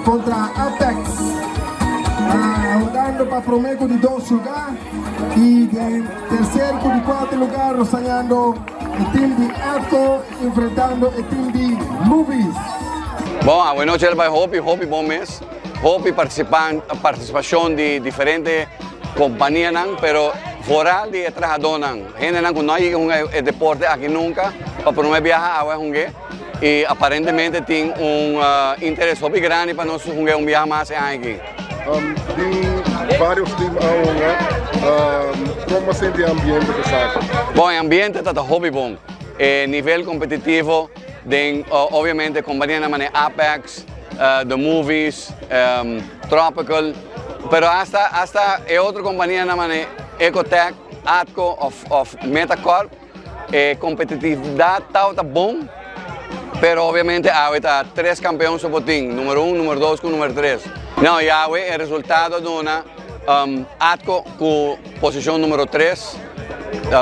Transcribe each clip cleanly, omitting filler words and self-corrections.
kontra Apex ta hungando pa promé ku di dos lugá i den terser ku di kuater lugá rosañando e team di Atco enfrentando e team di Movies. Bon, awe nochi el bai hopi, hopi bon mes. Hopi participan, participacion di diferente companianan, pero vooral di e trahadónan, hendenan ku no a yega hunga e deporte aki nunca, pa promé biaha awe a hung'é. I aparentemente tin un interes hopi grandi pa nos hunga un biaha mas e aña aki. Tin varios team a hunga. Kon bo sinti e ambiente ku esaki? Bon, e ambiente ta ta hopi bon. E nivel kompetitivo den obviamente kompanianan manera Apex, The Movies, Tropical, pero hasta hasta e otro kompanianan manera Ecotech, Atco of Metacorp. E competitividad tabata bon, pero obviamente awe ta tres campeon so por tin, numero un, numero dos cu numero tres. No, y awe e resultado a duna Atco cu posicion numero tres,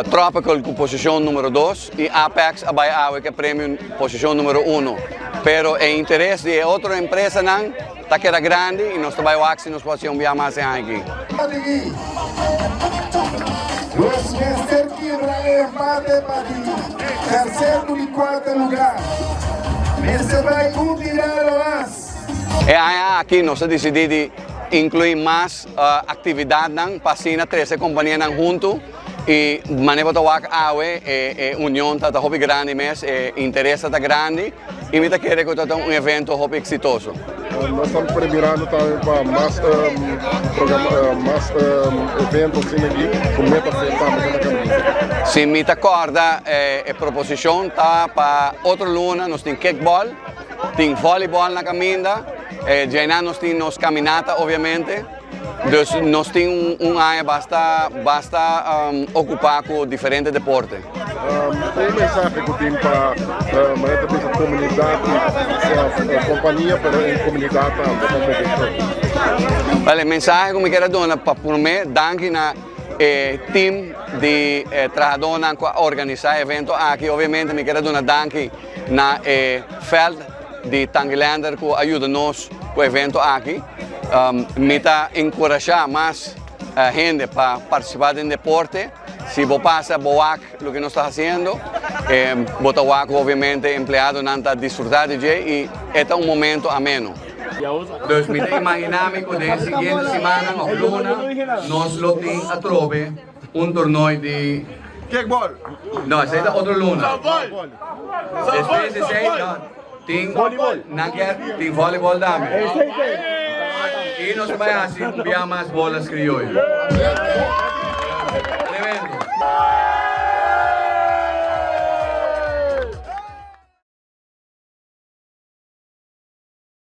Tropical cu posicion numero dos y Apex a bay awe cu e premio posicion numero uno. Pero e interes di e otro empresanan ta keda grandi y nos ta bay wak si nos por haci un bia mas e aña aki. Nos mester kibra e empate pa di tercer cu di cuarto lugar. Mester bay un tirada mas. E aña aki nos a dicidi di inclui mas actividadnan pa asina trece companianan hunto y manera bo ta wak awe e union ta hopi grandi mes, e interes ta grandi y mi ta kere cu ta un evento hopi exitoso. Nos ta premirando tambe pa mas programa, mas evento asina aki cu meta fe tambe ta na caminda. Si mi ta corda e proposicion ta pa otro luna nos tin kickball, tin volleyball na caminda, djainan nos tin nos caminata obviamente. Dus nos tin un aña basta basta ocupa cu diferente deporte. Un mensahe cu tin pa manera ta bisa comunidad y compania pero en comunidad tambe pa movecion? Wel e mensahe cu mi kier a duna pa prome danki na e team di trahadornan cu a organisa e evento aki. Obviamente mi kier a duna danki na e veld di Tangilander cu a yuda nos cu e evento aki. Mi ta enkurashá mas hende pa partisipá den deporte. Si bo pasa bo wak loke nos ta hasiendo, bo ta wak ku obviamente empleadonan ta disfrutá di dje i e ta un momento ameno. Dus mi ta imaginá mi ku den siguiente simannan òf luna nos lo tin atrobe un tornoi di. Kickball. No, esei ta otro luna. Despues di esei tin nan kier tin volleyball tambe. I nos ta bai hasi un bia mas bolas krioyo.